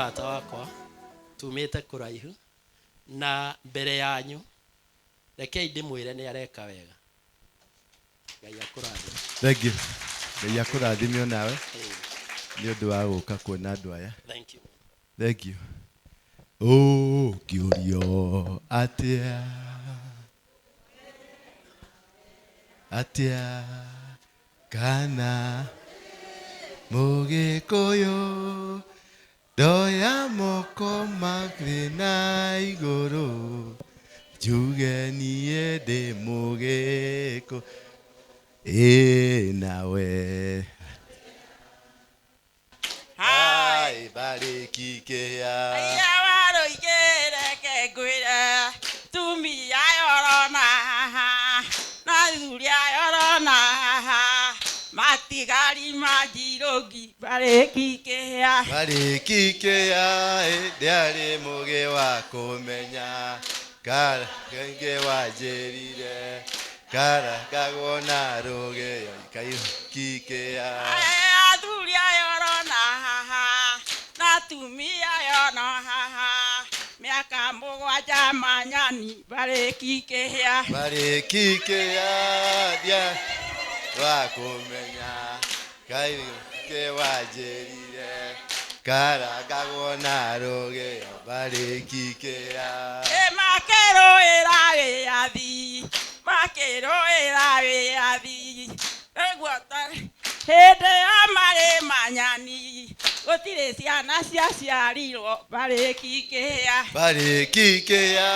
Mũrata wakwa tumĩte kũraihu na mbere yanyu, rekei ndĩmwĩre nĩ areka wega. Ngai akũrathime. Thank you. Ngai akũrathime onawe nĩ ũndũ wa gũka kuona andũ aya. Thank you. Thank you. Ũngĩũrio atĩa atĩa kana mũgĩkũyũ ndoya moko marĩ na igũrũ njuge niĩ ndĩ mũgĩkũyũ ĩ nawe. Hai bariki kĩa. Aya warũigĩreke ngwĩre tumia yorona haha na thuri ayorona haha matigari ma njirũngi barĩki kĩhĩa. Bariki kĩa ndĩarĩ mũgĩ wa kũmenya kara kaingĩ wanjĩrire karangagwo na rũgĩo kaiki kĩa. Athuri ayorona haha na atumia ayono haha mĩaka mũgwanja manyani barĩki kĩhĩa. Bariki kĩa ndĩarĩ wa kũmenya kaingĩ wanjĩrire karangagwo na rũgĩo bariki kĩa. Makĩrũĩra wĩyathi makĩrũĩra wĩyathi nĩguo hĩndĩ ya marĩ manyani gũtirĩ ciana ciaciarirwo barĩki kĩhĩa. Bariki kĩa.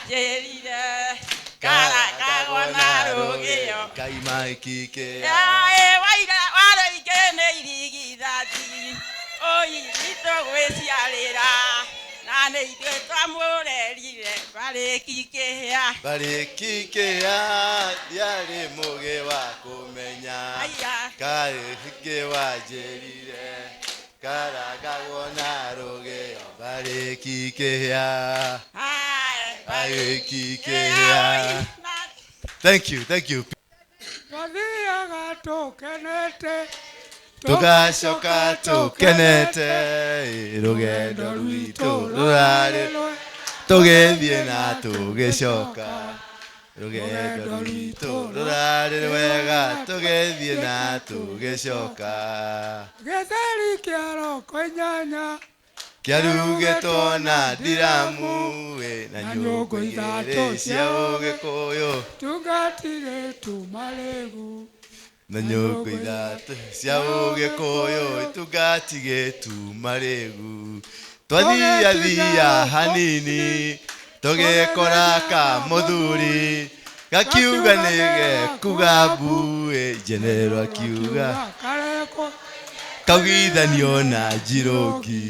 Njĩrire karangagwo na rũgĩo Kaimaiki kĩa. Warũingĩ nĩ irigithathi ũiritũ gwĩciarĩra na nĩ ithuĩ twamũrerire barĩki kĩhĩa. Bariki kĩa ndiarĩ mũgĩ wa kũmenya kaingĩ wanjĩrire karangagwo na rũgĩo bariki kĩa. Bariki kĩa. Thank you, thank you. Twathiaga tũkenete Tũgacoka tũkenete rũgendo rwitũ rũrarĩ tũgĩthiĩ na tũgĩcoka rũgendo rwitũ rũrarĩ rwega tũgĩthiĩ na tũgĩcoka. Gĩtheri kĩa roko inyanya kĩarugĩtwo na ndiramu na nyũngũ igĩrĩ cia ũgĩkũyũ tungatigĩtu marĩgu na nyũngũ ithatũ cia ũgĩkũyũ tungatigĩtu marĩgu. Twathiathia hanini tũgĩkora ka mũthuri gakiuga nĩ gekuga mbu njenero akiuga karekwo kaugithanio na njirũngi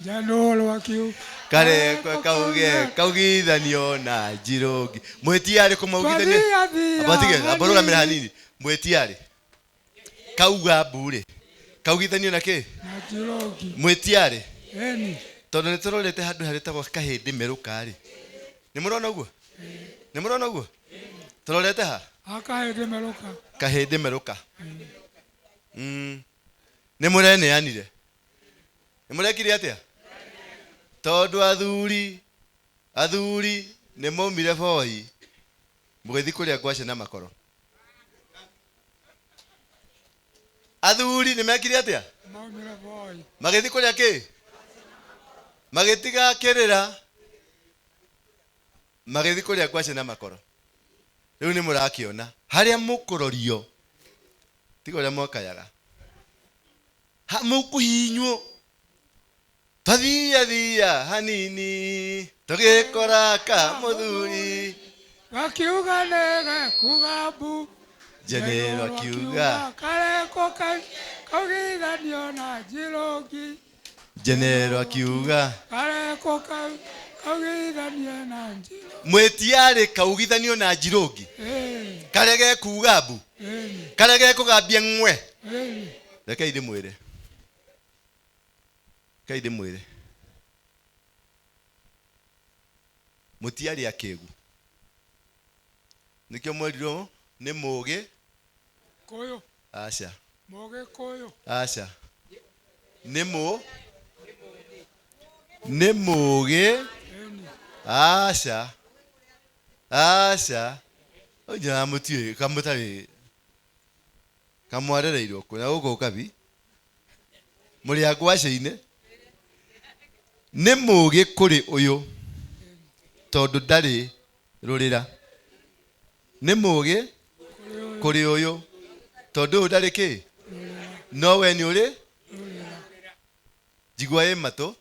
njenũrwo akiuga karekwe kauge kaugithanio na njirũngi. Mwĩtiarĩ kũmaugithania twathiathia abatige abarũgamĩra hanini. Mwĩtiarĩ kauga mbu rĩ kaugithanio na kĩ na njirũngi mwĩtiarĩ ĩni tondũ nĩ tũrorete handũ harĩtagwo kahĩndĩ merũka rĩ nĩ mũrona ũguo nĩ mũrona ũguo tũrorete ha akahĩndĩ merũka kahĩndĩ merũka nĩ mũreneanire nĩ mũrekire atĩa tondũ athuri athuri nĩ maumire boi mũgĩthiĩ kũrĩa ngwacĩ na makoro athuri nĩ mekire atĩa maumire boi magĩthiĩ kũrĩa kĩ magĩtiga kĩrĩra magĩthiĩ kũrĩa ngwacĩ na makoro rĩu nĩ mũrakĩona harĩa mũkũrorio tiga ũrĩa mwakayaga ha mũkũhinywo twathiathia hanini tũgĩkora ka mũthuri gakiuga nĩ gekuga mbu njenero akiuga karekwo kaugithanio na njirũngi njenero akiuga karekwo kaugithanio na njirũngi mwĩtiarĩ kaugithanio na njirũngi ĩni karĩa gekuga mbu ĩni karĩa gekũgambia ng'we ĩni rekei ndĩmwĩre rekei ndĩmwĩre mũtiarĩ akĩgu nĩkĩo mwerirwo nĩ mũgĩ kũyũ aca Mũgĩkũyũ. Aca. Nĩ mũ nĩ mũgĩ. Ĩni. Aca. Aca. Ũnjĩra mũtiũĩ kamũtarĩ kamwarereirwo kũ na gũkũ kabi mũrĩ a ngwacĩ-inĩ. Nĩ mũgĩ kũrĩ ũyũ tondũ ndarĩ rũrĩra. Nĩ mũgĩ Kũrĩ ũyũ. kũrĩ ũyũ tondũ ũyũ ndarĩ kĩ no we nĩ ũrĩ Rũrĩra. njigua ĩ matũ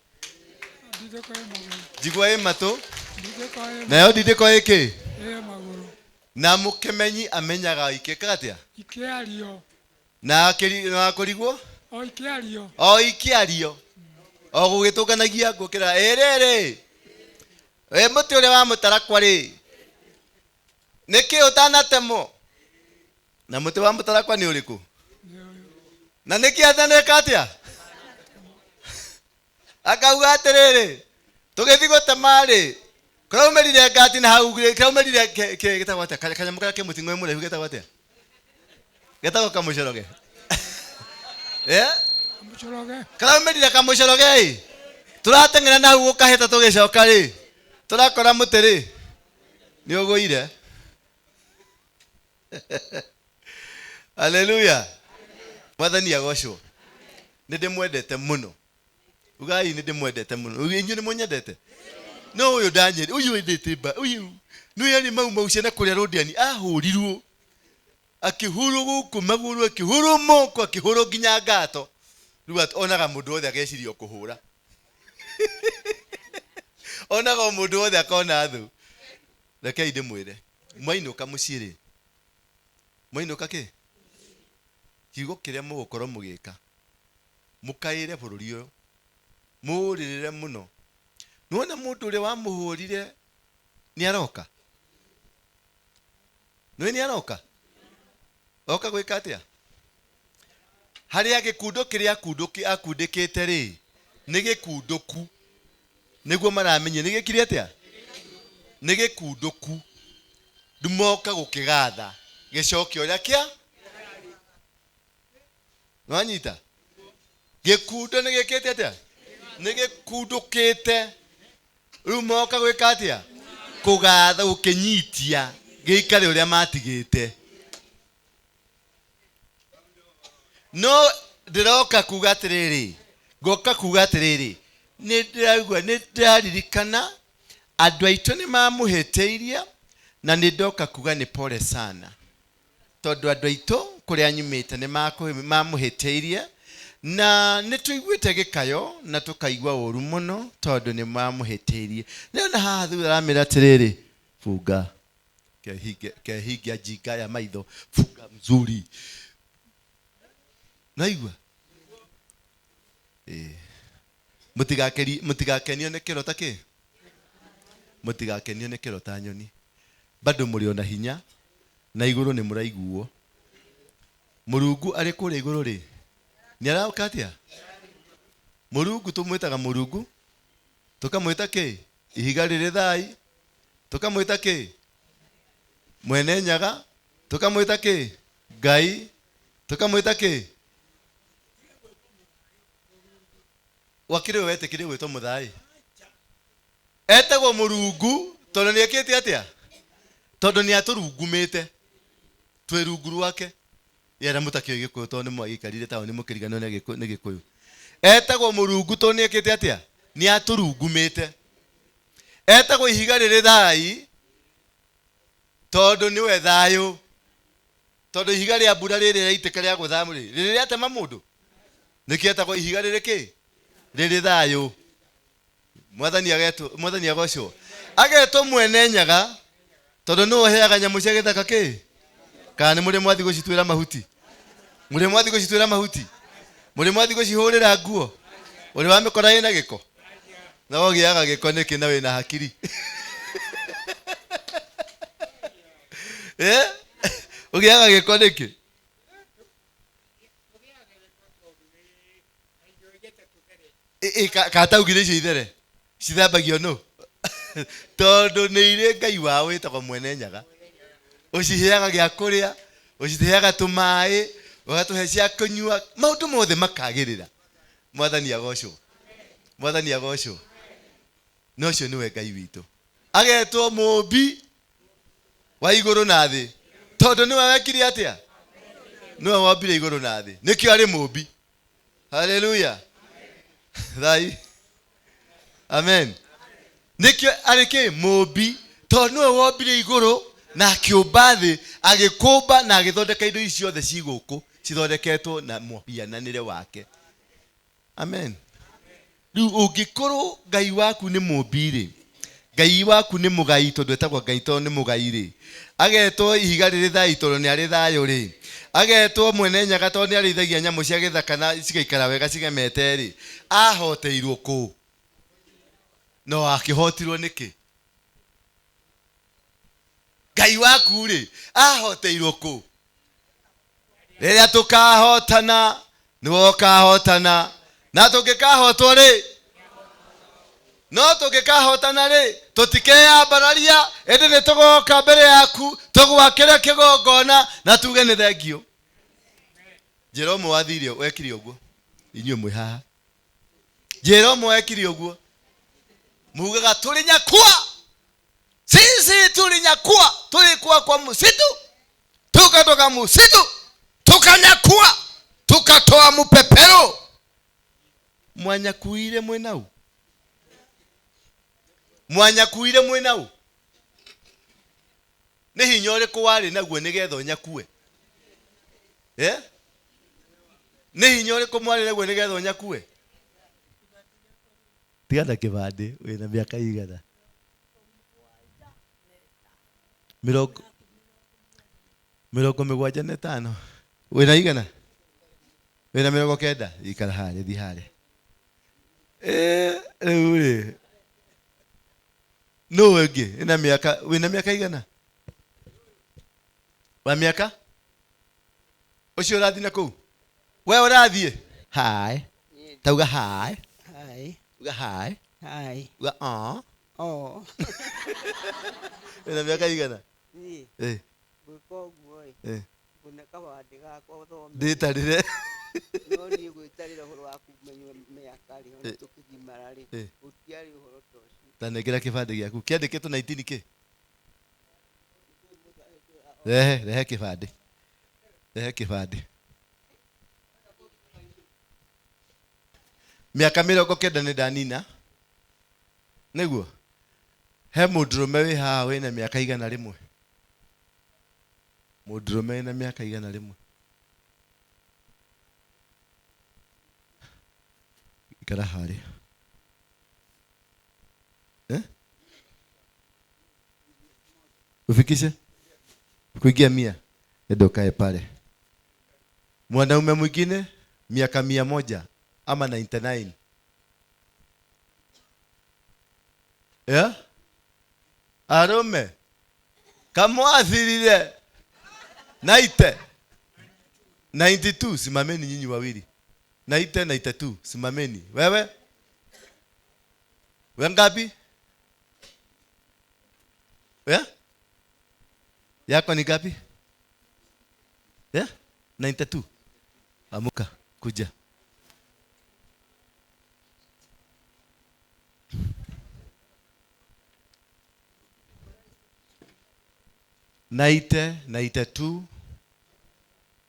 Ndindĩko ĩ magũrũ. njigua ĩ matũ Ndindĩko ĩ nayo ndindĩko ĩ kĩ ĩ magũrũ. na mũkĩmenyi amenyaga ikĩka atĩa Ikĩario. na na akũrigwo O ikĩario. o ikĩario o gũgĩtũnganagia ngũkĩra ĩrĩrĩ ĩ mũtĩ ũrĩa wa mũtarakwa rĩ nĩkĩ ũtanatemwo na mũtĩ wa mũtarakwa nĩ ũrĩkũ Nĩ ũyũ. na nĩkĩ ataneka atĩa akauga atĩrĩrĩ tũgĩthiĩ gũtema rĩ kũraumĩrire ngati na hau rĩ, kĩraumĩrire gĩtagwo atĩa kanyamũ karĩa ke mũting'oe mũraihu getagwo atĩa getagwo kamũcoroge Eh? Mũcoroge. Karaumĩrire kamũcoroge ĩ tũrateng'era na hau gũkahĩta tũgĩcoka rĩ tũrakora mũtĩ rĩ nĩ ũgũire. Haleluya. Mwathani agocwo. Nĩ ndĩmwendete mũno. Ugai nĩ ndĩmwendete mũno. Inyuĩ nĩ mũnyendete? No ũyũ ndanyende ũyũ wendete mba ũyũ nĩ arĩ mau mau ciana kũrĩa rũndiani ahũrirwo akĩhũrwo gũkũ magũrũ akĩhũrwo moko akĩhũrwo nginya ngato rĩu onaga mũndũ wothe ageciria o kũhũra onaga o mũndũ wothe akona thũ. Rekei ndĩmwĩre mwainũka mũciĩ rĩ mwainũka kĩ kiugo kĩrĩa mũgũkorwo mũgĩka mũkaĩre bũrũri ũyũ mũũrĩrĩre mũno nĩwona mũndũ ũrĩa wamũhũrire nĩ aroka nĩwe nĩ aroka oka gwĩka atĩa harĩa gĩkundo kĩrĩa akundĩkĩte rĩ nĩ gĩkundũku nĩguo maramenye nĩ gĩkire atĩa nĩ gĩkundũku ndũmoka gũkĩgatha gĩcoke ũrĩa kĩa nĩwanyita gĩkundo nĩ gĩkĩte atĩa nĩ gĩkundũkĩte rĩu moka gwĩka atĩa kũgatha gũkĩnyitia gĩikare ũrĩa matigĩte no ndĩroka kuga atĩrĩrĩ ngoka kuga atĩrĩrĩ nĩ ndĩraigua nĩ ndĩraririkana andũ aitũ nĩ mamũhĩtĩirie na nĩ ndoka kuga nĩ pole sana tondũ andũ aitũ kũrĩa nyumĩte nĩ mamũhĩtĩirie na nĩ tũiguĩte gĩkayo na tũkaigua ũru mũno tondũ nĩ mamũhĩtĩirie nĩona haha thutha aramĩra atĩrĩrĩ funga kehingia njinga ya maitho funga mzuri naigua ĩĩ mũtigakenio nĩ kĩro ta kĩ mũtigakenio nĩ kĩro ta nyoni bado mũrĩ ona hinya na igũrũ nĩ mũraiguo Mũrungu arĩ kũrĩa igũrũ rĩ nĩ aroka atĩa Mũrungu tũmwĩtaga Mũrungu tũkamwĩta kĩ ihiga rĩrĩ thai tũkamwĩta kĩ mwene nyaga tũkamwĩta kĩ Ngai tũkamwĩta kĩ wakĩrĩ we wetĩkire gwĩtwo mũthai etagwo Mũrungu tondũ nĩ ekĩte atĩa tondũ nĩ atũrungumĩte twĩ rungu rwake yera mũtakĩũĩ gĩkũyũ tondũ nĩ mwagĩikarire taũni mũkĩriganĩrwo nĩ gĩkũyũ etagwo Mũrungu tondũ nĩ ekĩte atĩa nĩ atũrungumĩte etagwo ihiga rĩrĩ thai tondũ nĩwe thayũ tondũ ihiga rĩa mbura rĩrĩ rĩaitĩka rĩa gũthamu rĩ rĩrĩ rĩatema mũndũ nĩkĩo etagwo ihiga rĩrĩ kĩ rĩrĩ thayũ mwathani agetwo mwathani agocwo agetwo mwene nyaga tondũ nĩwe ũheaga nyamũ cia gĩthaka kĩ kana nĩ mũrĩ mwathi gũcituĩra mahuti mũrĩ mwathi gũcituĩra mahuti mũrĩ mwathi gũcihũrĩra nguo ũrĩ wamĩkora ĩna gĩko na wogĩaga gĩko nĩkĩ na wĩna hakiri eh ũgĩaga gĩko nĩkĩ kataugire icio ithere cithambagio nũ tondũ nĩ irĩ Ngai wao wĩtagwo mwene nyaga ũciheaga gĩa kũrĩa ũciheaga tũmaĩ Ũgatũhe cia kũnyua, maũndũ mothe makagĩrĩra. Mwathani agocwo. Mwathani agocwo. Na ũcio nĩwe Ngai witũ. Agetwo mũũmbi wa igũrũ na thĩ. Tondũ nĩwe wekire atĩa? Nĩwe wombire igũrũ na thĩ. Nĩkĩo arĩ mũũmbi. Haleluya. Thai. Amen. Nĩkĩo arĩ kĩ? Mũũmbi. Tondũ nĩwe wombire igũrũ na akĩũmba thĩ, agĩkũmba na agĩthondeka indo ici ciothe ci gũkũ cithondeketwo na mũhiananĩre wake. Amen. Rĩu ũngĩkorwo Ngai waku nĩ mũũmbi rĩ, Ngai waku nĩ mũgai tondũ etagwo Ngai tondũ nĩ mũgai rĩ, agetwo ihiga rĩrĩ thayũ tondũ nĩ arĩ thayũ rĩ, agetwo mwene nyaga tondũ nĩ arĩithagia nyamũ cia gĩthaka na cigaikara wega cigemete rĩ, ahoteirwo kũ? No akĩhotirwo nĩkĩ? Ngai waku rĩ, ahoteirwo kũ? Rĩrĩa tũkahotana, nĩwe ũkahotana. Na tũngĩkahotwo rĩ, no tũngĩkahotana rĩ, tũtikeyambararia, ĩndĩ nĩ tũgoka mbere yaku, tũgwakĩre kĩgongona na tuge nĩ thengio. Njĩra ũmwe wathire wekire ũguo, inyuĩ mwĩ haha. Njĩra ũmwe wekire ũguo, mugaga tũrĩ nyakua, sisi tuli nyakua, tulikuwa kwa msitu, tukatoka msitu, tukanyakua, tukatoa mupepero. Mwanyakuire mwenau? Mwanyakuire mwenau? Nĩ hinya ũrĩkũ warĩ naguo nĩgetha ũnyakue? Eh? Nĩ hinya ũrĩkũ mwarĩ naguo nĩgetha ũnyakue? Tiga na kĩbandĩ, wĩna mĩaka igana? Mĩrongo mĩgwanja na ĩtano. Wĩna igana? Wĩna mĩrongo kenda? Ikara harĩa, thiĩ harĩa. Rĩu rĩ, nũ ũngĩ? Wĩna mĩaka, wĩna mĩaka igana? Wa mĩaka? Ũcio ũrathiĩ na kũu? We ũrathiĩ? Hi. Tauga hi. Hi. Uga hi. Hi. Uga aw. Oh. Wĩna mĩaka igana? Niĩ. Eh. Gwĩka ũguo ĩ. Eh. Ngũne kabandĩ gakwa ũthome. Ndĩtarĩre. No niĩ gwĩtarĩra ũhoro wa kũmenywo mĩaka rĩ, ona tũkĩgimara rĩ, gũtiarĩ ũhoro ta ũcio. Ta nengera kĩbandĩ gĩaku. Kĩandĩkĩtwo 19 kĩ? Rehe, rehe kĩbandĩ. Rehe kĩbandĩ. Mĩaka mĩrongo kenda nĩ ndanina. Nĩguo? He mũndũrũme wĩ haha wĩna mĩaka igana rĩmwe. Mũndũrũme wĩna mĩaka igana rĩmwe. Ikara harĩa. Eh? Ufikishe? Kuingia 100. Endo kae pale. Mwanaume mwingine miaka 100 ama 99. Yeah? Arume. Kamwathirire. Naite. 92 simameni nyinyi wawili. Naite 92 simameni. Wewe? Wewe ngapi? Yeah? Yako ni ngapi? Yeah? 92. Amuka, kuja. Naite, 92.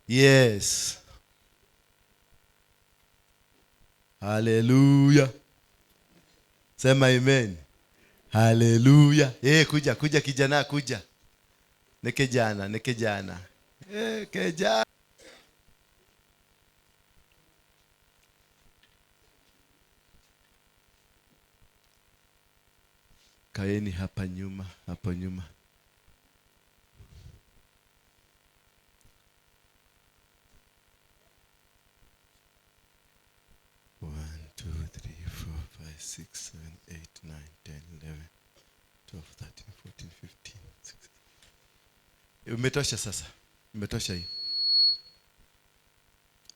Yes. Hallelujah. Sema amen. Hallelujah. Kuja, kuja kijana, kuja. Ni kijana, ni kijana. Kijana. Kaeni hapa nyuma, hapo nyuma. 1, 2, 3, 4, 5, 6, 7, 8, 9, 10, 11, 12, 13, 14, 15, 16. Umetosha sasa. Umetosha hii.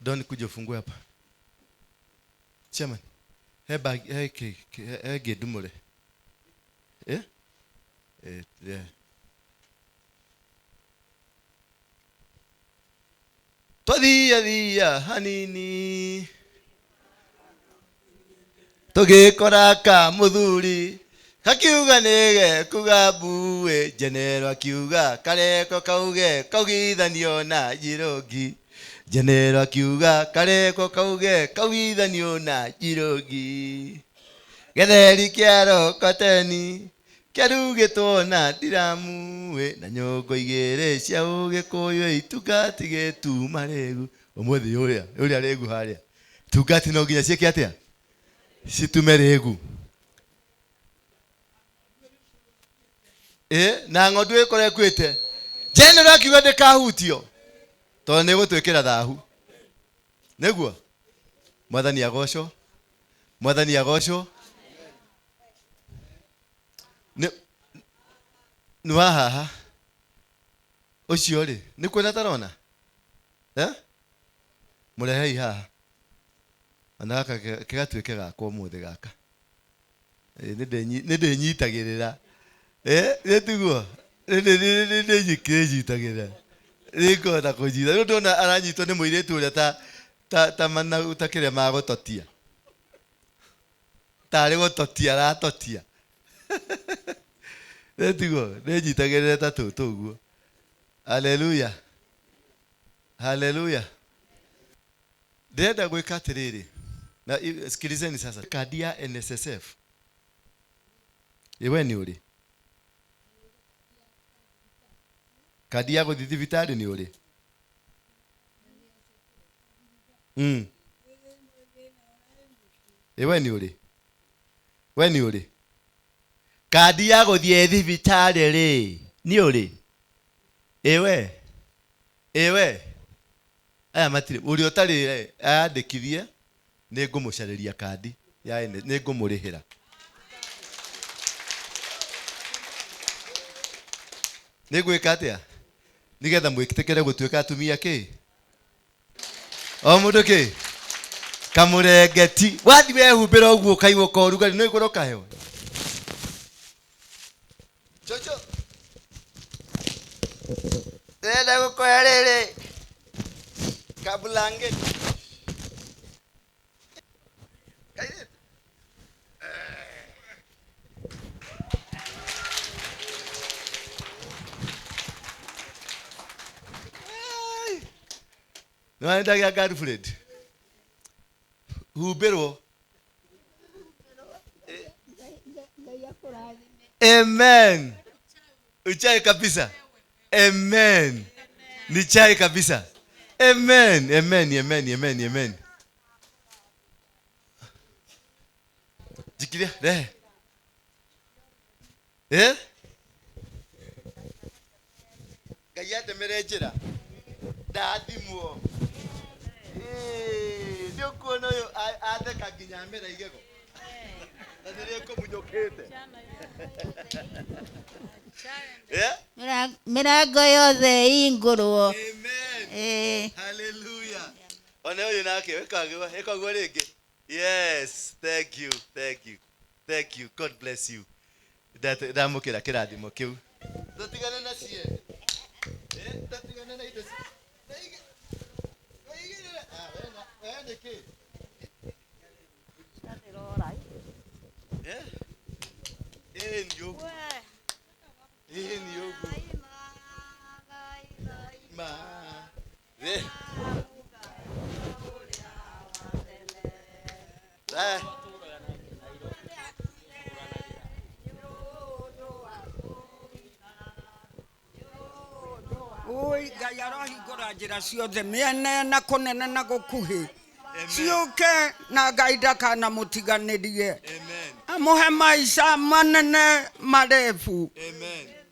Don, kuja ufungue hapa. Chairman. Heba, he, ke, ke, he, gedumole. Eh? Yeah. Twathia thia hanini tũgĩkora ka mũthuri kakiuga nĩge kuga mbuĩ njenero akiuga kareko kauge kaugithanio na njirũngi njenero akiuga kareko kauge kaugithanio na njirũngi getheri kĩaro koteni kĩarugĩtwo na ndiramuĩ na nyũngũ igĩrĩ cia ũgĩkũyũ itungati gĩtuma rĩgu ũmũthĩ ũrĩa ũrĩa rĩgu harĩa tungati no nginya ciĩke atĩa citume rĩgu na ng'ondu ĩkorwo ĩkuĩte njenero akiuga ndĩkahutio tondũ nĩ gũtwĩkĩra thahu nĩguo mwathani agocwo mwathani agocwo nĩ wa haha ũcio rĩ nĩ kuona tarona mũrehei haha ona gaka gĩgatuĩke gakwa ũmũthĩ gaka nĩ ndĩnyitagĩrĩra nĩ tiguo nĩ ndĩnyitagĩrĩra nĩngũhota kũnyita rĩu ndona aranyitwo nĩ mũirĩtu ũrĩa ta manau ta kĩrĩa magũtotia tarĩ gũtotia aratotia nĩtiguo nĩnyitagĩrĩra ta tũtũ ũguo haleluya haleluya ndĩrenda gwĩka atĩrĩrĩ na sikilizeni sasa kadi ya NSSF iwe nĩ ũrĩ kadi ya gũthiĩ thibitarĩ nĩ ũrĩ iwe nĩ ũrĩ we nĩ ũrĩ kadi ya gũthiĩ thibitarĩ rĩ nĩ ũrĩ ĩwe ĩwe aya matirĩ ũrĩa ũtarĩ ayandĩkithie nĩ ngũmũcarĩria kandi ya nĩ ngũmũrĩhĩra nĩ ngwĩka atĩa nĩgetha mwĩtĩkĩre gũtuĩka atumia kĩ o mũndũ kĩ kamũrengeti wathi wehumbĩra ũguo ũkaigua ka ũrugarĩ no igũrũ kaheo Chocho ndĩrenda gũkũhe rĩrĩ kabulangeti kairĩtu nĩwanendagia girlfriend humbĩrwo amen uchai kabisa amen ni chai kabisa amen amen amen amen amen jikiria rehe ngai andemere njĩra ndathimwo nĩ ũkuona ũyũ atheka nginya amera igego na nĩrĩo kũmunyũkĩte Mĩrango yothe ĩhingũrwo. Amen. Hallelujah. One ũyũ nake ĩka ũguo rĩngĩ. Yes, thank you, thank you, thank you. God bless you. Ndamũkĩra kĩrathimo kĩu. Tũtigane na ciene. Tũtigane na indo we nĩkĩ? Ĩĩ nĩ ũguo. Ĩĩ nĩ ũguo. Ma. Oi Ngai arohingũra njĩra ciothe mĩena na kũnene na gũkuhĩ ciũke na Ngai ndakanamũtiganĩrie amũhe maica manene marebu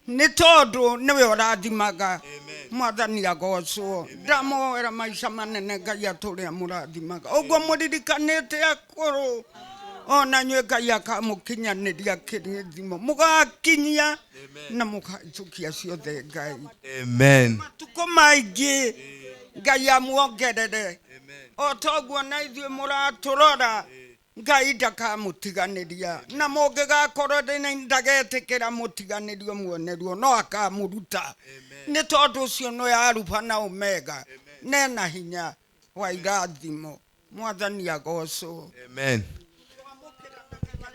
nĩ tondũ nĩwe ũrathimaga mwathani agocwo ndamũhoera maica manene Ngai atũre amũrathimaga ũguo mũririkanĩte akũrũ ona inyuĩ Ngai akamũkinyanĩria kĩrathimo mũgakinyia na mũkahĩtũkia ciothe Ngai amen matukũ maingĩ Ngai amuongerere o toguo na ithuĩ mũratũrora Ngai ndakamũtiganĩria na mũngĩgakorwo ndagetĩkĩra mũtiganĩrio muoneruo no akamũruta nĩ tondũ ũcio nĩ Aruba na Omega Nena hinya wa irathimo mwathani agocwo. Amen.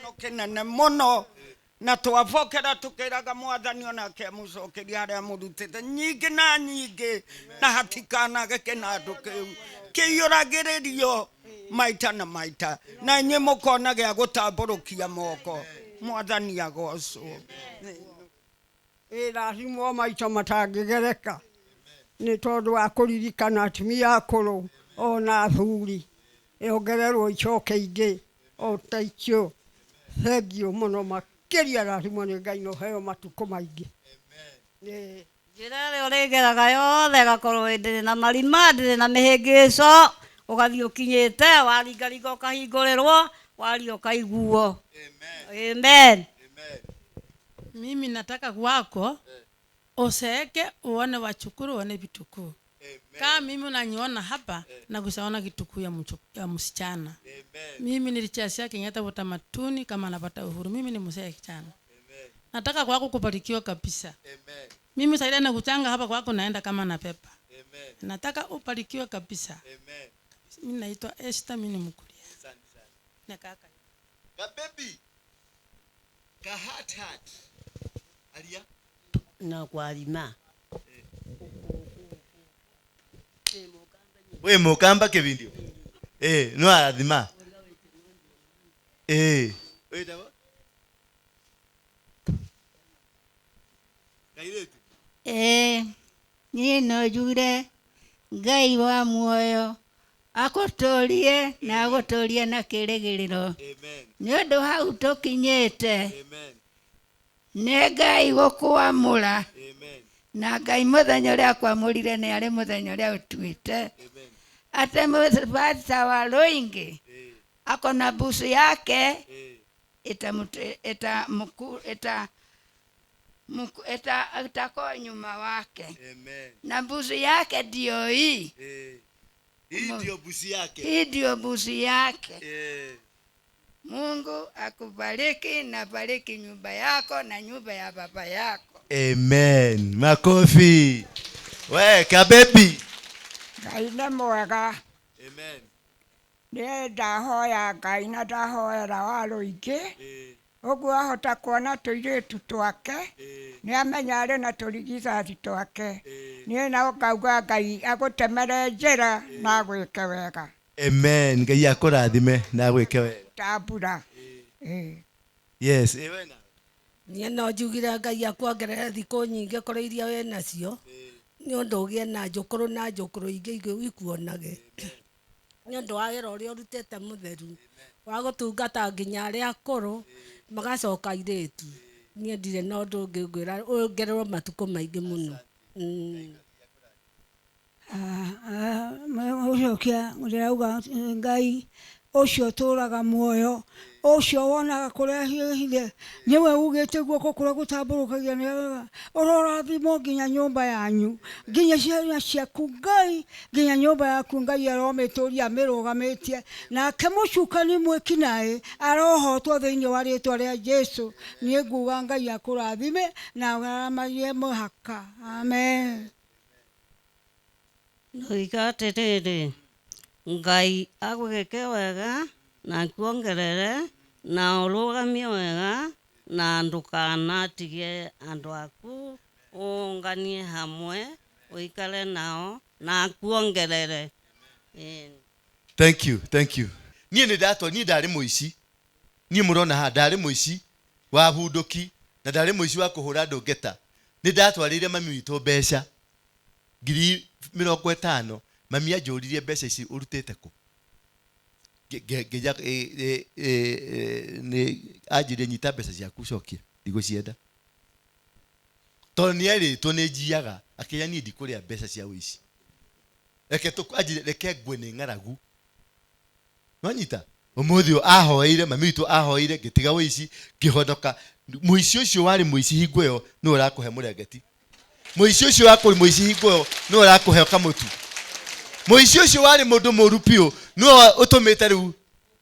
Gĩkeno kĩnene mũno na twabokera tukĩraga mwathani onake amũcokeria harĩa amũrutĩte nyingĩ na nyingĩ na hatikanage kĩnandũ kĩu kĩiyũragĩrĩrio maita na maita na inyuĩ mũkona gĩa gũtambũrũkia moko mwathani agocwo. Ĩrathimwo maita matangĩgereka nĩ tondũ wa kũririkana atumia akũrũ ona athuri yongererwo icoke ingĩ o ta icio. Thengiũ mũno makĩria, rathimwo nĩ Ngai na ũheo matukũ maingĩ. Njĩra ĩrĩa ũrĩgeraga yothe ĩgakorwo ndĩrĩ na marima, ndĩrĩ na mĩhĩngĩco, ũgathiĩ ũkinyĩte, waringaringa ũkahingũrĩrwo, waria ũkaiguo. Amen. Mimi nataka kwako useeke uone wachukuru uone vitukuu. Kama mimi unaniona hapa na kusaona kitukuu ya msichana. Mimi nilichezea Kenyatta utamaduni kama napata uhuru. Mimi ni mzee kijana. Nataka kwako kubarikiwa kabisa. Mimi sasa na kuchanga hapa kwako naenda kama na pepa. Nataka ubarikiwe kabisa. Mimi naitwa Esther, mimi ni Mkuria. Na kaka. Ka baby. Ka hat hat. Alia. Na kwarima. We mukamba kibindio. No arathima. Wĩtagwo? Kairĩtu. Niĩ no njuge Ngai wa muoyo agũtũrie na agũtũrie na kĩrĩgĩrĩro. Nĩ ũndũ hau tũkinyĩte. Nĩ Ngai gũkwamũra. Na Ngai mũthenya ũrĩa akwamũrire nĩ arĩ mũthenya ũrĩa ũtuĩte. Ate mũbata wa rũingĩ ako na busu yake itakuwa nyuma wake. Na busu yake ndio hii. Hii ndio busu yake. Hii ndio busu yake. Mungu akubariki na bariki nyumba yako na nyumba ya baba yako. Amen. Makofi. We kabebi. Ngai nĩ mwega. Amen. Niĩ ndahoya Ngai na ndahoera wa rũingĩ. Ũguo ahota kuona tũirĩtu twake nĩ amenya arĩ na tũrigithathi twake. Niĩ no ngauga Ngai agũtemere njĩra na agwĩke wega. Amen. Ngai akũrathime na agwĩke wega. Ta mbura. Yes. Niĩ no njugire Ngai akuongerere thikũ nyingĩ kũrĩ iria wĩ nacio nĩ ũndũ ũgĩe na njũkũrũ na njũkũrũ ingĩ ikuonage nĩ ũndũ wa wĩra ũrĩa ũrutĩte mũtheru wa gũtungata nginya arĩa akũrũ magacoka airĩtu. Niĩ ndirĩ na ũndũ ũngĩ ngwĩra wongererwo matukũ maingĩ mũno. Ũcokia ndĩrauga Ngai ũcio ũtũraga muoyo ũcio wonaga kũrĩa hihi nĩwe ugĩte guoko kũrĩa gũtambũrũkagia nĩ ũrorathimwo nginya nyũmba yanyu nginya ciana ciaku Ngai nginya nyũmba yaku Ngai aromĩtũria amĩrũgamĩtie nake mũcukani mwĩkinaĩ arohotwo thĩinĩ wa rĩtwa rĩa Jesu. Niĩ nguga Ngai akũrathime na aramarie mũhaka. Amen. Ndoiga atĩrĩrĩ, Ngai agwĩke wega na akuongerere na ũrũgamie wega na ndũkanatige andũ aku ũnganie hamwe ũikare nao na akuongerere. Thank you, thank you. Niĩ nĩ ndatwa, niĩ ndarĩ mũici. Niĩ mũrona haha ndarĩ mũici wa bunduki na ndarĩ mũici wa kũhũra andũ ngeta. Nĩ ndatwarĩire mami witũ mbeca 50,000. Mami anjũririe mbeca ici ũrutĩte kũ? Nĩ anjĩrire nyita mbeca ciaku cokia ndigũcienda tondũ nĩ erĩtwo nĩ njiaga akĩra niĩ ndikũrĩa mbeca cia ũici. Reke anjĩre reke ngwe nĩ ng'aragu. Nwanyita ũmũthĩ ũyũ ahoeire mami witũ ahoeire ngĩtiga ũici ngĩhonoka. Mũici ũcio warĩ mũici hingo ĩyo nĩwe ũrakũhe mũrengeti. Mũici ũcio wakũrĩ mũici hingo ĩyo nĩwe ũrakũhe kamũtu. Mũici ũcio warĩ mũndũ mũũru biũ nĩwe ũtũmĩte rĩu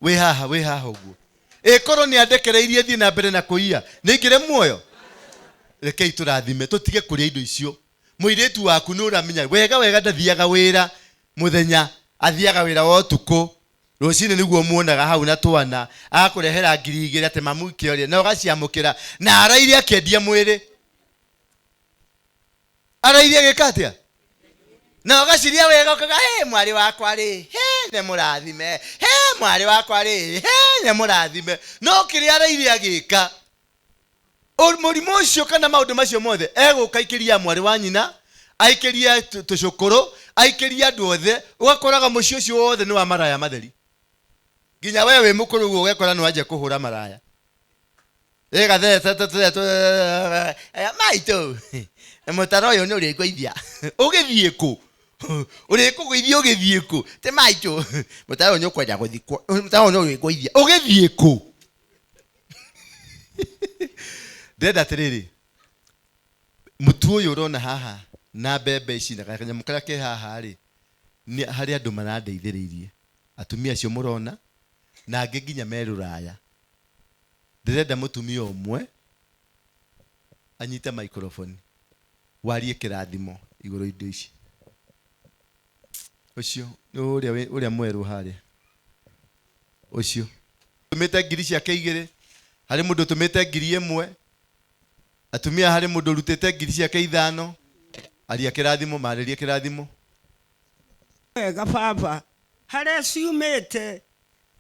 wĩ haha ũguo. Ĩkorwo nĩ andekereirie thiĩ na mbere na kũiya nĩ ingĩre muoyo. Rekei tũrathime tũtige kũrĩa indo icio. Mũirĩtu waku nĩ ũramenya wega wega ndathiaga wĩra Muthenya athiaga wĩra wa ũtukũ. Rũcinĩ nĩguo muonaga hau na twana agakũrehera 2,000 atĩ mamu kĩoria na ũgaciamũkĩra na araire akĩendia mwĩrĩ. Araire agĩka atĩa? Na ũgaciria wega ũkauga he mwarĩ wakwa rĩ, he nĩ mũrathime, he mwarĩ wakwa rĩ, he nĩ mũrathime. No kĩrĩa araire agĩka mũrimũ ũcio kana maũndũ macio mothe egũka aikĩria mwarĩ wa nyina, aikĩria tũcũkũrũ, aikĩria andũ othe, ũgakoraga mũciĩ ũcio wothe nĩ wa maraya matheri. Nginya we wĩ mũkũrũ ũguo ũgekora nĩ wanjia kũhũra maraya. Ĩgathe maitũ mũtaro ũyũ nĩ ũrĩngũithia. Ũgĩthiĩ kũ? Ũrĩkũgũithia ũgĩthiĩ kũ? Ti maitũ mũtaro ũyũ nĩ ũkwenda gũthikwo, mũtaro ũyũ nĩ ũrĩngũithia. Ũgĩthiĩ kũ? Ndĩrenda atĩrĩrĩ, mũtu ũyũ ũrona haha na mbembe ici na kanyamũ karĩa ke haha rĩ, nĩ harĩ andũ marandeithĩrĩirie. Atumia acio mũrona na angĩ nginya me rũraya. Ndĩrenda mũtumia ũmwe anyite microphone warie kĩrathimo igũrũ indo ici. Ũcio nĩ ũrĩa mwerũ harĩa. Ũcio tũmĩte 2,000 ciake, harĩ mũndũ ũtũmĩte 1,000. Atumia harĩ mũndũ ũrutĩte 5,000 ciake. Aria kĩrathimo, marĩrie kĩrathimo. Wega baba, harĩa ciumĩte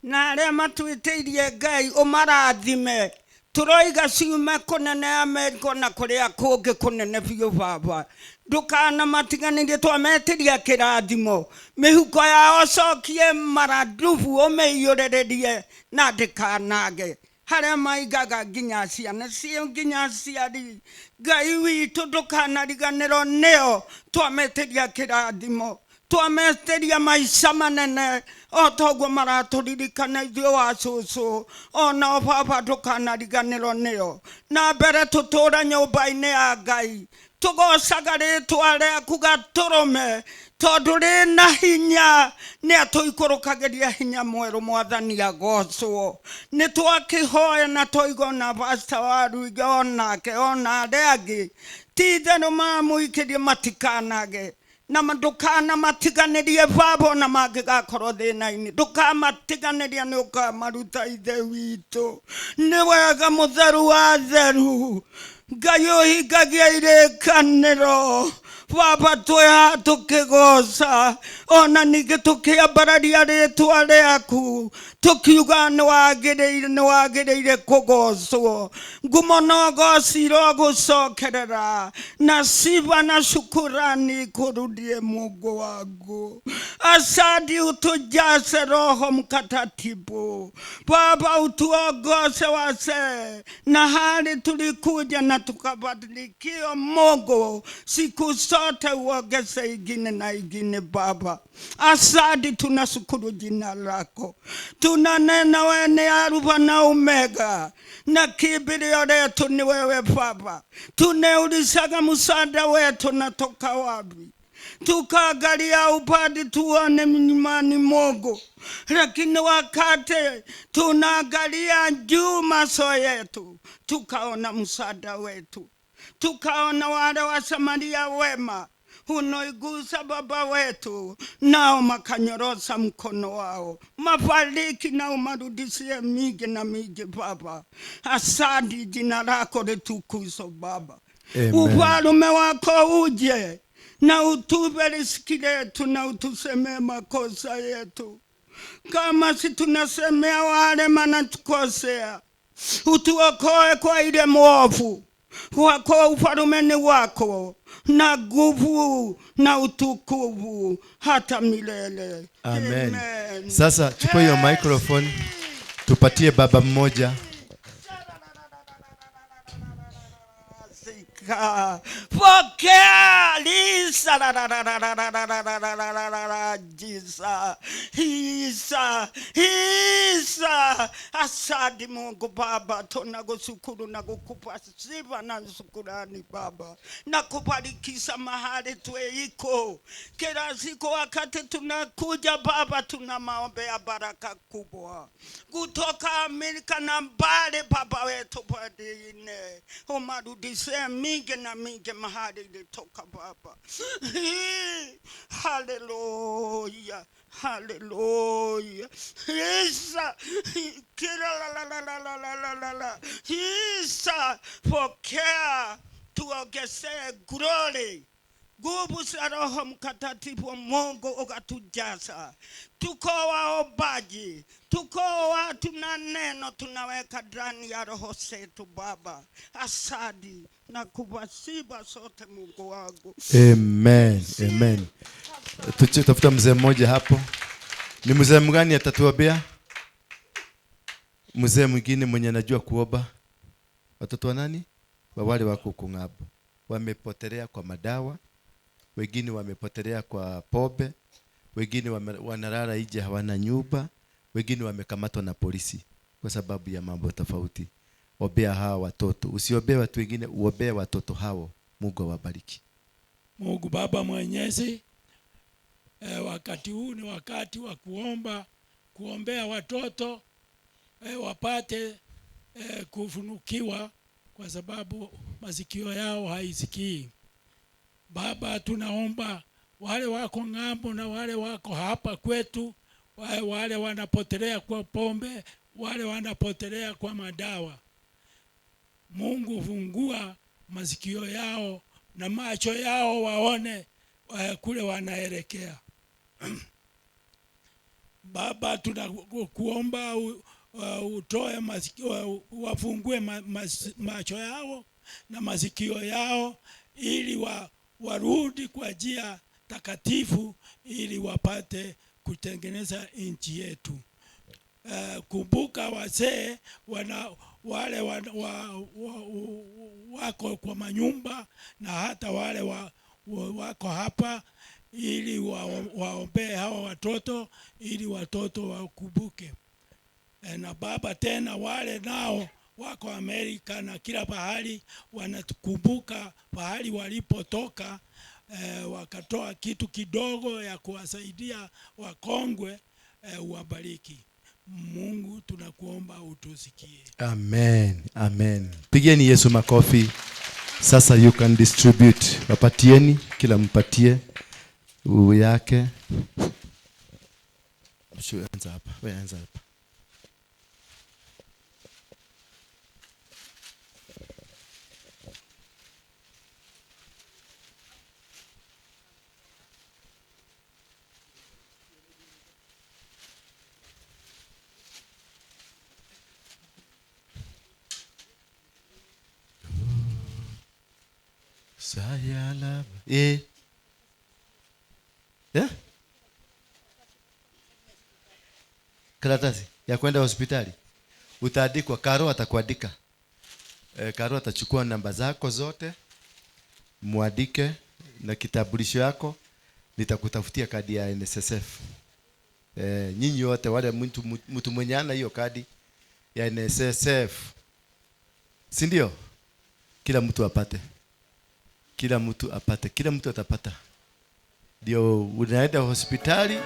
na arĩa matwĩtĩirie Ngai ũmarathime. Tũroiga ciume kũnene Amerika na kũrĩa kũngĩ kũnene biũ baba. Ndũkanamatiganĩrie, twametĩria kĩrathimo. Mĩhuko yao cokie maradubu ũmĩiyũrĩrĩrie na ndĩkanage. Harĩa maigaga nginya ciana cio nginya aciari. Ngai witũ ndũkanariganĩrwo nĩo, twametĩria kĩrathimo. Twametĩria maica manene o toguo maratũririkana ithuĩ wa cũcũ. Onao baba ndũkanariganĩrwo nĩo. Na mbere tũtũre nyũmba-inĩ ya Ngai, tũgocaga rĩtwa rĩaku gatũrũme, tondũ rĩna hinya, nĩ atũikũrũkagĩria hinya mwerũ. Mwathani agocwo. Nĩ twakĩhoya na twaigua na pastor wa Ruiga onake ona arĩa angĩ, ti itherũ mamũikĩrie matikanage na ndũkanamatiganĩrie baba ona mangĩgakorwo thĩna-inĩ, ndũkamatiganĩria, nĩ ũkamaruta ithe witũ. Nĩ wega mũtheru wa theru, Ngai ũhingagia irĩkanĩro. Baba twĩ haha tũkĩgoca ona ningĩ tũkĩambararia rĩtwa rĩaku, tũkiuga nĩ wagĩrĩire, nĩ wagĩrĩire kũgocwo. Ngumo na ũgoci irogũcokerera, na sifa na shukurani kurudie Mungu wangu. Asadi utujaze Roho Mtakatifu Baba, utuongoze wase na hali tulikuja na tukabadilikiwa. Mungu siku zote uongeze ingine na ingine Baba. Asadi tunashukuru jina lako, tunanena wewe ni Alfa na Omega, na kimbilio letu ni wewe Baba. Tuneulizaga msaada wetu natoka wapi? Tukaangalia upande tuone mlimani Mungu, lakini wakati tunaangalia juu maso yetu tukaona msaada wetu, tukaona wale wa Samaria wema unoigusa baba wetu, nao makanyorosa mkono wao. Mafariki na umarudishie mingi na mingi Baba. Asante, jina lako litukuzwe Baba. Amen. Ufalme wako uje na utupe riziki letu na utusemee makosa yetu kama si tunasemea wale manatukosea. Utuokoe kwa ile mwovu, wako ufalme ni wako na nguvu na utukufu hata milele. Amen. Amen. Sasa chukua hiyo microphone tupatie baba mmoja. Pokea lisa la la la la la la la la la la la la la jisa isa isa. Asante Mungu Baba, tunakushukuru na kukupa sifa na shukrani Baba, na kubarikisha mahali tweiko kila siku. Wakati tunakuja Baba, tuna maombi ya baraka kubwa kutoka Amerika na mbali Baba wetu padine, umarudishe mingi na mingi mahali ilitoka Baba. Haleluya, haleluya. Isa kila Isa, pokea, tuongezee glory. Nguvu za Roho Mtakatifu wa Mungu ukatujaza. Tuko waombaji, tuko watu na neno tunaweka ndani ya roho zetu Baba. Asadi na kuwasiba sote Mungu wangu. Amen, amen. Tafuta mzee mmoja hapo. Ni mzee mgani atatuombea? Mzee mwingine mwenye anajua kuomba. Watoto wa nani? Wa wale wako kung'ambo. Wamepotelea kwa madawa, wengine wamepotelea kwa pombe, wengine wanalala nje hawana nyumba, wengine wamekamatwa na polisi kwa sababu ya mambo tofauti. Ombea hawa watoto. Usiombee watu wengine, uombee watoto hao. Mungu awabariki. Mungu Baba Mwenyezi, wakati huu ni wakati wa kuomba, kuombea watoto wapate kufunukiwa, kwa sababu masikio yao haisikii. Baba, tunaomba wale wako ng'ambo na wale wako hapa kwetu, wale wanapotelea kwa pombe, wale wanapotelea kwa madawa. Mungu, fungua masikio yao na macho yao waone kule wanaelekea. Baba, tunakuomba utoe masikio, wafungue macho yao na masikio yao ili warudi kwa njia takatifu ili wapate kutengeneza nchi yetu. Kumbuka wazee wale wako kwa manyumba na hata wale wako hapa, ili waombee hawa watoto ili watoto wakumbuke. Na Baba, tena wale nao wako Amerika na kila pahali wanatukumbuka pahali walipotoka, wakatoa kitu kidogo ya kuwasaidia wakongwe. Uwabariki. Mungu, tunakuomba utusikie. Amen, amen. Pigeni Yesu makofi. Sasa you can distribute. Wapatieni, kila mpatie yake. Anza hapa, wewe anza hapa. Sayala. Karatasi ya kwenda hospitali. Utaandikwa, Karo atakuandika. Karo atachukua namba zako zote. Muandike na kitambulisho yako. Nitakutafutia kadi ya NSSF. Nyinyi wote wale mtu mwenye ana hiyo kadi ya NSSF. Si ndio? Kila mtu apate. Kila mtu apate. Kila mtu atapata. Ndio unaenda hospitali.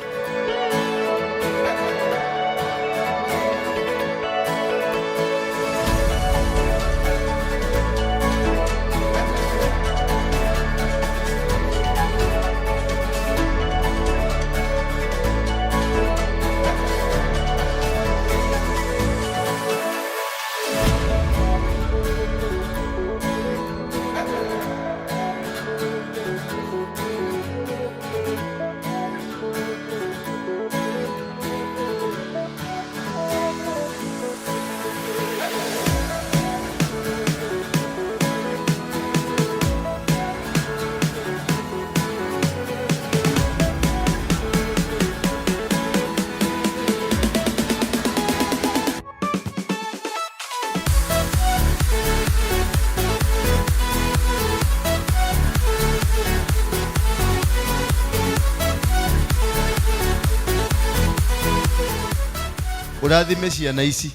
Urathime ciana ici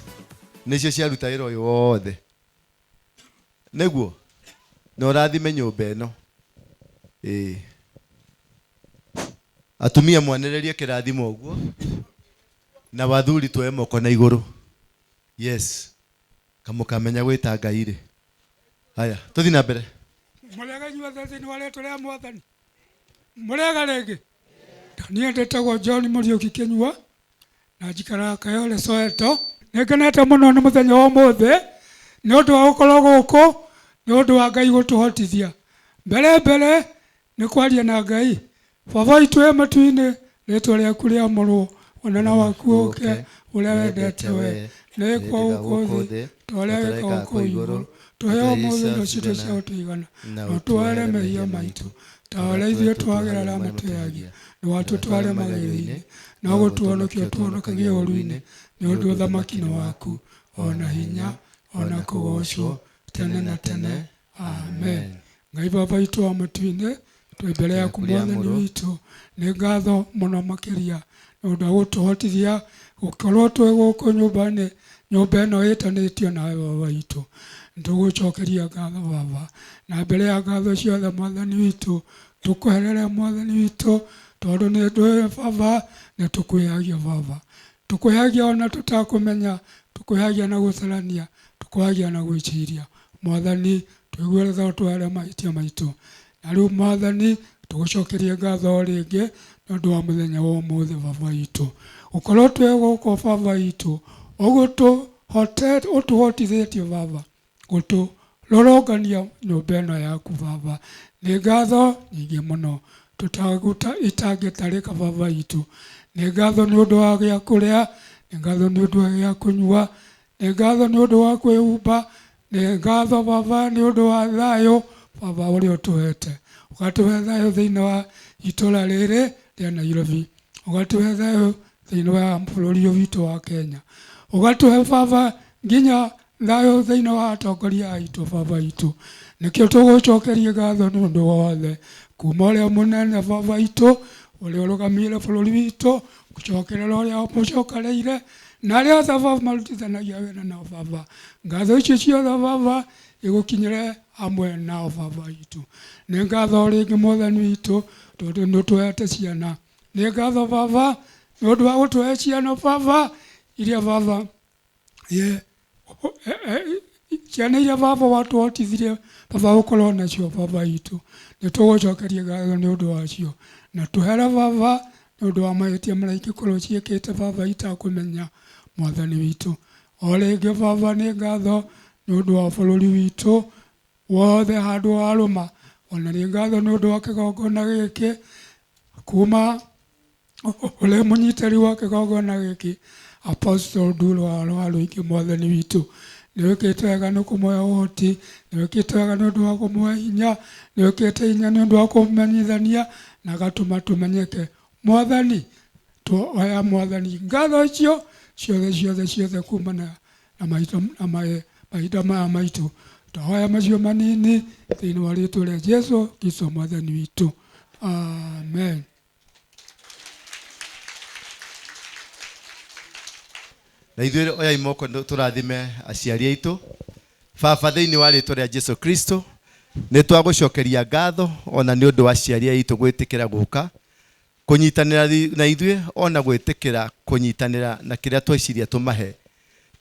nicio ciaruta wĩra ũyũ wothe, nĩguo na ũrathime nyũmba ĩno. Atumia mwanererie kĩrathimo ũguo na wathuri tuoe moko na igũrũ. Yes, kamũkamenya gwĩta Ngai rĩ. Haya, tũthiĩ na mbere. Mũrega inyuothe thĩinĩ wa rĩtwa rĩa Mwathani. Mũrega rĩngĩ. Niĩ ndĩtagwo John Mũriũki Kĩnyua na njikaraga Kayole Soweto. Nĩngenete mũno nĩ mũthenya wa ũmũthĩ nĩ ũndũ wa gũkorwo gũkũ, nĩ ũndũ wa Ngai gũtũhotithia. Mbere mbere nĩ kwaria na Ngai. Baba witũ wĩ matu-inĩ, rĩtwa rĩaku rĩamũrwo, ũnene waku ũke, ũrĩa wendete we nĩ wĩkwo gũkũ thĩ ta ũrĩa wĩkagwo kũu igũrũ. Tũhe ũmũthĩ irio citũ cia gũtũigana, na ũtuohere mehia maitũ ta ũrĩa ithuĩ tuohagĩra arĩa matwĩhagia, ndũgatũtware magerio-inĩ, no gũtũhonokia ũtũhonokagie ũũru-inĩ, nĩ ũndũ ũthamaki nĩ waku, o na hinya, o na kũgoocwo tene na tene. Amen. Ngai Baba witũ wa matu-inĩ, twĩ mbere yaku Mwathani witũ, nĩ ngatho mũno makĩria nĩ ũndũ wa gũtũhotithia gũkorwo twĩ gũkũ nyũmba-inĩ, nyũmba ĩno ĩtanĩtio nawe Baba witũ. Nĩ tũgũcokeria ngatho Baba, na mbere ya ngatho ciothe Mwathani witũ, tũkweherere Mwathani witũ, tondũ nĩ ndũĩ Baba, nĩ tũkwĩhagia Baba. Tũkwĩhagia ona tũtakũmenya, tũkwĩhagia na gũcarania, tũkwĩhagia na gwĩciria. Mwathani, tũiguĩre tha ũtwehere mahĩtia maitũ. Na rĩu Mwathani, tũgũcokerie ngatho o rĩngĩ nĩ ũndũ wa mũthenya wa ũmũthĩ Baba witũ. Gũkorwo twĩ gũkũ Baba witũ, ũguo ũtũhotithĩtie Baba, gũtũrũrũngania nyũmba ĩno yaku Baba. Nĩ ngatho nyingĩ mũno itangĩtarĩka Baba witũ. Nĩ ngatho nĩ ũndũ wa gĩa kũrĩa, nĩ ngatho nĩ ũndũ wa gĩa kũnyua, nĩ ngatho nĩ ũndũ wa kwĩhumba, nĩ ngatho Baba nĩ ũndũ wa thayũ Baba ũrĩa ũtũhete. Ũgatũhe thayũ thĩinĩ wa itũra rĩrĩ rĩa Nairobi, ũgatũhe thayũ thĩinĩ wa bũrũri ũyũ witũ wa Kenya, ũgatũhe Baba nginya thayũ thĩinĩ wa atongoria aitũ Baba witũ. Nĩkĩo tũgũcokeria ngatho nĩ ũndũ wothe, kuma ũrĩa mũnene Baba witũ, ũrĩa ũrũgamĩrĩire bũrũri witũ, gũcokerera ũrĩa ũmũcokereire, na arĩa othe Baba marutithanagia wĩra nao Baba. Ngatho icio ciothe Baba igũkinyĩre hamwe nao Baba witũ. Nĩ ngatho rĩngĩ Mwathani witũ, tondũ nĩ ũtũhete ciana. Nĩ ngatho Baba nĩ ũndũ wa gũtũhe ciana Baba, iria Baba ciana iria Baba watũhotithirie Baba gũkorwo nacio Baba witũ. Nĩ tũgũcokeria ngatho nĩ ũndũ wacio. Na tũhere Baba nĩ ũndũ wa mahĩtia marĩa ingĩkorwo ciĩkĩte Baba itakũmenya Mwathani witũ. O rĩngĩ Baba nĩ ngatho nĩ ũndũ wa bũrũri witũ wothe handũ warũma. Ona nĩ ngatho nĩ ũndũ wa kĩgongona gĩkĩ kuma ũrĩa mũnyitĩrĩri wa kĩgongona gĩkĩ Apostle Nduro wa Rũingĩ Mwathani witũ. Nĩ wĩkĩte wega nĩ kũmũhe ũhoti, nĩ wĩkĩte wega nĩ ũndũ wa kũmũhe hinya, nĩ wĩkĩte hinya nĩ ũndũ wa kũmenyithania na agatũma tũmenyeke. Mwathani, twoya Mwathani ngatho icio ciothe ciothe ciothe kumana na mahinda maya maitũ. Twahoya macio manini thĩinĩ wa rĩtwa rĩa Jesu Kristo Mwathani witũ. Amen. Na ithuĩ oyai moko tũrathime aciari aitũ. Baba, thĩinĩ wa rĩtwa rĩa Jesu Kristo, nĩ twagũcokeria ngatho ona nĩ ũndũ wa aciari aitũ gwĩtĩkĩra gũka kũnyitanĩra na ithuĩ, ona gwĩtĩkĩra kũnyitanĩra na kĩrĩa tweciria tũmahe.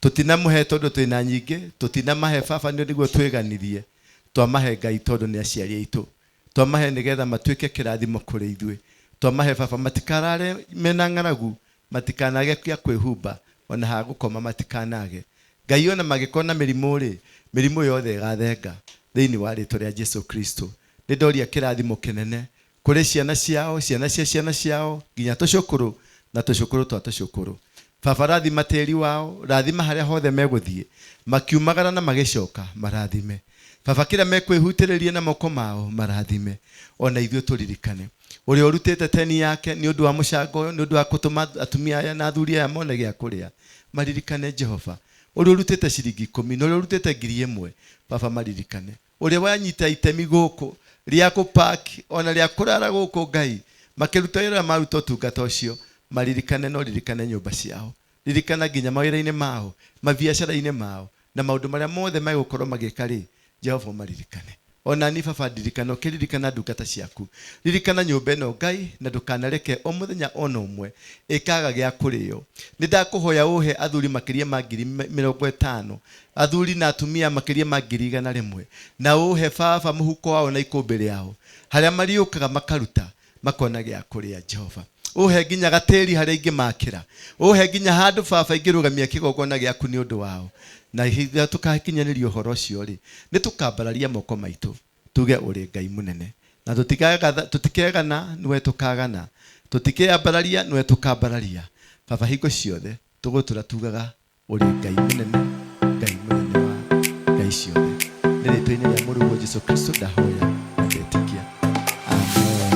Tũtinamũhe tondũ twĩna nyingĩ, tũtinamahe Baba nĩ nĩguo twĩganirie, twamahe Ngai tondũ nĩ aciari aitũ. Twamahe nĩgetha matuĩke kĩrathimo kũrĩ ithuĩ. Twamahe Baba matikarare mena ng'aragu, matikanage kĩa kwĩhumba, ona ha gũkoma matikanage. Ngai ona mangĩkorwo na mĩrimũ rĩ, mĩrimũ yothe ĩgathenga thĩinĩ wa rĩtwa rĩa Jesu Kristo. Nĩ ndoria kĩrathimo kĩnene kũrĩ ciana ciao, ciana cia ciana ciao, nginya tũcũkũrũ na tũcũkũrũ twa tũcũkũrũ. Baba, rathima tĩri wao, rathima harĩa hothe megũthiĩ, makiumagara na magĩcoka, marathime. Baba, kĩrĩa mekwĩhutĩrĩria na moko mao, marathime. Ona ithuĩ tũririkane ũrĩa ũrutĩte teni yake nĩ ũndũ wa mũcango ũyũ, nĩ ũndũ wa gũtũma atumia aya na athuri aya mone gĩa kũrĩa. Maririkane Jehova. Ũrĩa ũrutĩte ciringi 10 na ũrĩa ũrutĩte 1000, Baba maririkane. Ũrĩa wanyita itemi gũkũ rĩa kũpaki ona rĩa kũrara gũkũ Ngai, makĩruta wĩra maruta ũtungata ũcio, maririkane no ririkane nyũmba ciao. Ririkana nginya mawĩra-inĩ mao, mabiacara-inĩ mao, na maũndũ marĩa mothe megũkorwo magĩka rĩ, Jehova maririkane. Ona ni Baba ndirikana, ũkĩririkana ndungata ciaku. Ririkana nyũmba ĩno Ngai, na ndũkanareke o mũthenya ona ũmwe ĩkaga gĩa kũrĩo. Nĩ ndakũhoya ũhe athuri makĩria ma 50,000, athuri na atumia makĩria ma 100,000, na ũhe Baba mũhuko wao na ikũmbĩ rĩao, harĩa mariũkaga makaruta makona gĩa kũrĩa Jehova. Uhe nginya gatĩri harĩa ingĩmakĩra. Uhe nginya handũ baba ingĩrũgamia kĩgongona gĩaku nĩ ũndũ wao. Na ihinda tũkakinyanĩria ũhoro ũcio rĩ, nĩ tũkambararia moko maitũ tuge ũrĩ Ngai mũnene. Na tũtikegana nĩwe tũkagana. Tũtikeambararia nĩwe tũkambararia. Baba hingo ciothe tũgũtũra tugaga ũrĩ Ngai mũnene, Ngai mũnene wa Ngai ciothe. Nĩ rĩtwa-inĩ rĩa Mũrũguo Jesu Kristo ndahoya na ndetĩkia. Amen.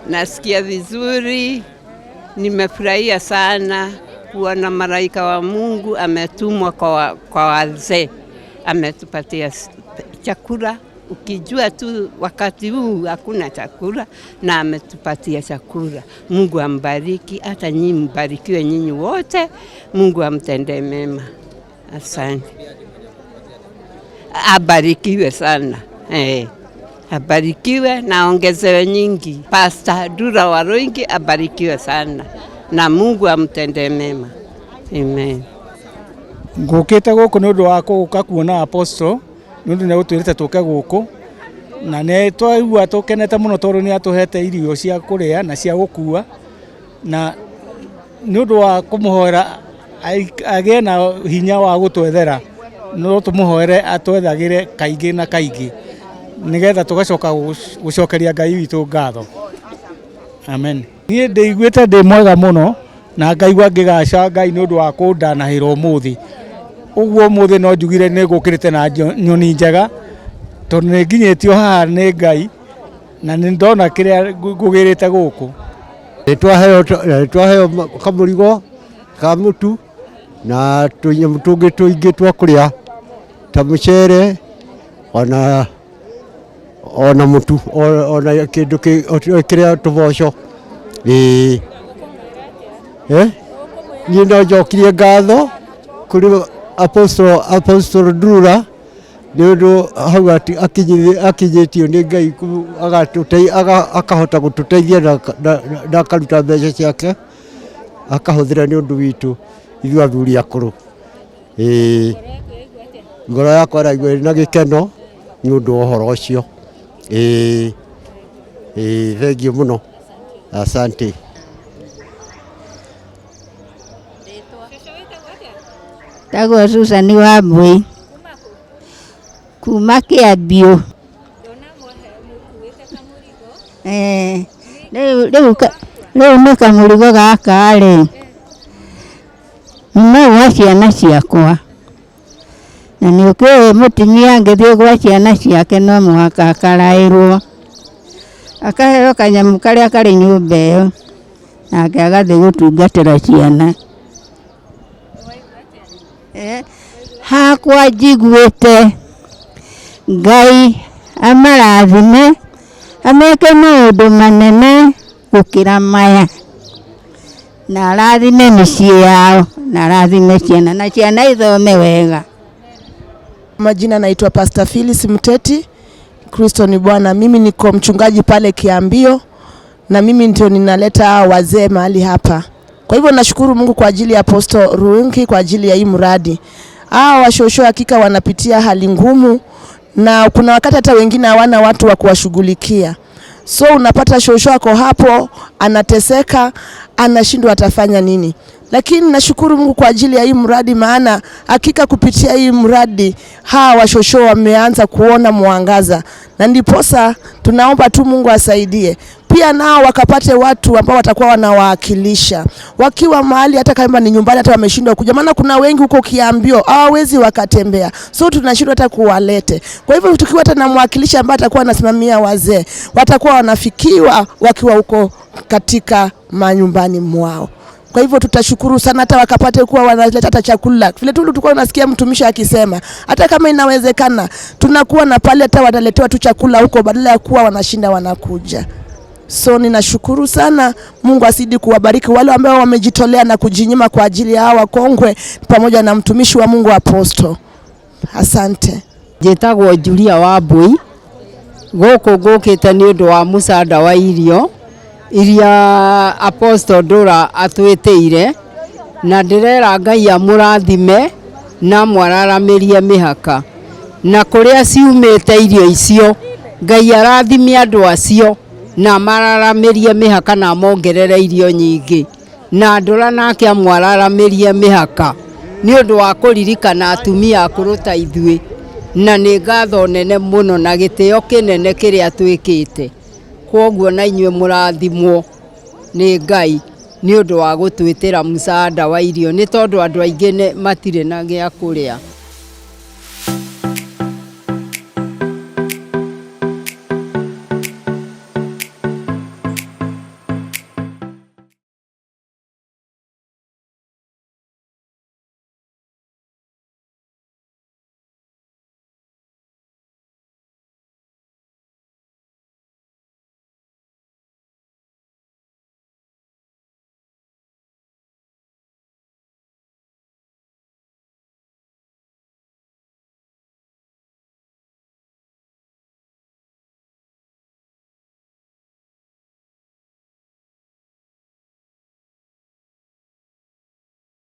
Nasikia vizuri, nimefurahia sana kuona malaika wa Mungu ametumwa kwa wazee, ametupatia chakula. Ukijua tu wakati huu hakuna chakula, na ametupatia chakula. Mungu ambariki, hata nyinyi mbarikiwe nyinyi wote. Mungu amtendee mema. Asante. Abarikiwe sana. Abarikiwe na ongezewe nyingi. Pastor Dura Waruingi abarikiwe sana na Mungu amtendee mema. Amen. Ngũkĩte gũkũ nĩ ũndũ wa gũka kuona apostle, nĩ ũndũ nĩ agũtwĩrĩte tũke gũkũ, na nĩ twaigua tũkenete mũno tondũ nĩ atũhete irio cia kũrĩa na cia gũkua, na nĩ ũndũ wa kũmũhoera agĩe na hinya wa gũtwethera, no tũmũhoere atwethagĩre kaingĩ na kaingĩ, nĩgetha tũgacoka gũcokeria Ngai witũ ngatho. Amen. Niĩ ndĩiguĩte ndĩ mwega mũno na ngaigua ngĩgaca Ngai nĩ ũndũ wa kũndanahĩra ũmũthĩ. Ũguo ũmũthĩ no njugire nĩ ngũkĩrĩte na nyoni njega, tondũ nĩ nginyĩtio haha nĩ Ngai na nĩ ndona kĩrĩa ngũgĩrĩte gũkũ. Nĩ twaheo kamũrigo ka mũtu na tũnyamũ tũngĩ tũingĩ twa kũrĩa ta mũcere ona mũtu ona kĩndũ kĩrĩa tũboco. Niĩ no njokirie ngatho kũrĩ Apostle Ndura nĩ ũndũ hau akinyĩtio nĩ Ngai akahota gũtũteithia na akaruta mbeca ciake akahũthĩra nĩ ũndũ witũ ithuĩ athuri akũrũ. Ngoro yakwa ĩraigua ĩrĩ na gĩkeno nĩ ũndũ wa ũhoro ũcio. Thengiũ mũno. Asante. Tagwo Susan Wambui kuma Kĩambiũ. Rĩu nĩ kamũrigo gaka rĩ, nyuma gwa ciana ciakwa, na nĩ ũkĩũĩ mũtumia angĩthiĩ gwa ciana ciake no mũhaka akaraĩrwo, akaheo kanyamũ karĩa karĩ nyũmba ĩyo, nake agathiĩ gũtungatĩra ciana. Hakwa njiguĩte Ngai amarathime ameke maũndũ manene gũkĩra maya, na arathime mĩciĩ yao, na arathime ciana, na ciana ithome wega. Majina naitwa Pastor Phyllis Mteti. Kristo ni Bwana. Mimi niko mchungaji pale Kiambio, na mimi ndio ninaleta wazee mahali hapa. Kwa hivyo nashukuru Mungu kwa ajili ya Apostle Ruingi, kwa ajili ya hii mradi. Hawa washosho hakika wanapitia hali ngumu, na kuna wakati hata wengine hawana watu wa kuwashughulikia. So unapata shosho ako hapo anateseka, anashindwa atafanya nini. Lakini nashukuru Mungu kwa ajili ya hii mradi, maana hakika kupitia hii mradi hawa washosho wameanza kuona mwangaza, na ndiposa tunaomba tu Mungu asaidie pia nao wakapate watu ambao watakuwa wanawakilisha wakiwa mahali, hata kama ni nyumbani, hata wameshindwa kuja, maana kuna wengi huko Kiambio hawawezi wakatembea, so tunashindwa hata kuwalete. Kwa hivyo tukiwa hata na mwakilishi ambaye atakuwa anasimamia wazee, watakuwa wanafikiwa wakiwa huko katika manyumbani mwao. Kwa hivyo tutashukuru sana hata wakapate kuwa wanaleta hata chakula. Vile tu tulikuwa unasikia mtumishi akisema, hata kama inawezekana tunakuwa na pale hata wanaletewa tu chakula huko badala ya kuwa wanashinda wanakuja. So ninashukuru sana, Mungu azidi kuwabariki wale ambao wamejitolea na kujinyima kwa ajili ya hawa wakongwe pamoja na mtumishi wa Mungu Apostle. Asante. Njĩtagwo Julia Wambui gũkũ ngũkĩte nĩ ũndũ wa mũcanda wa irio iria Apostle Ndũra atwĩtĩire na ndĩrera Ngai amũrathime na mwararamĩrie mĩhaka na kũrĩa ciumĩte irio icio Ngai arathime andũ acio na mararamĩrie mĩhaka na amongerere irio nyingĩ na Ndũra nake amwararamĩrie mĩhaka nĩ ũndũ wa kũririkana atumia akũrũ ta ithuĩ na nĩ ngatho nene mũno na gĩtĩo kĩnene kĩrĩa twĩkĩte kwoguo na inyuĩ mũrathimwo nĩ Ngai nĩ ũndũ wa gũtwĩtĩra msaada wa irio nĩ tondũ andũ aingĩ matirĩ na gĩa kũrĩa.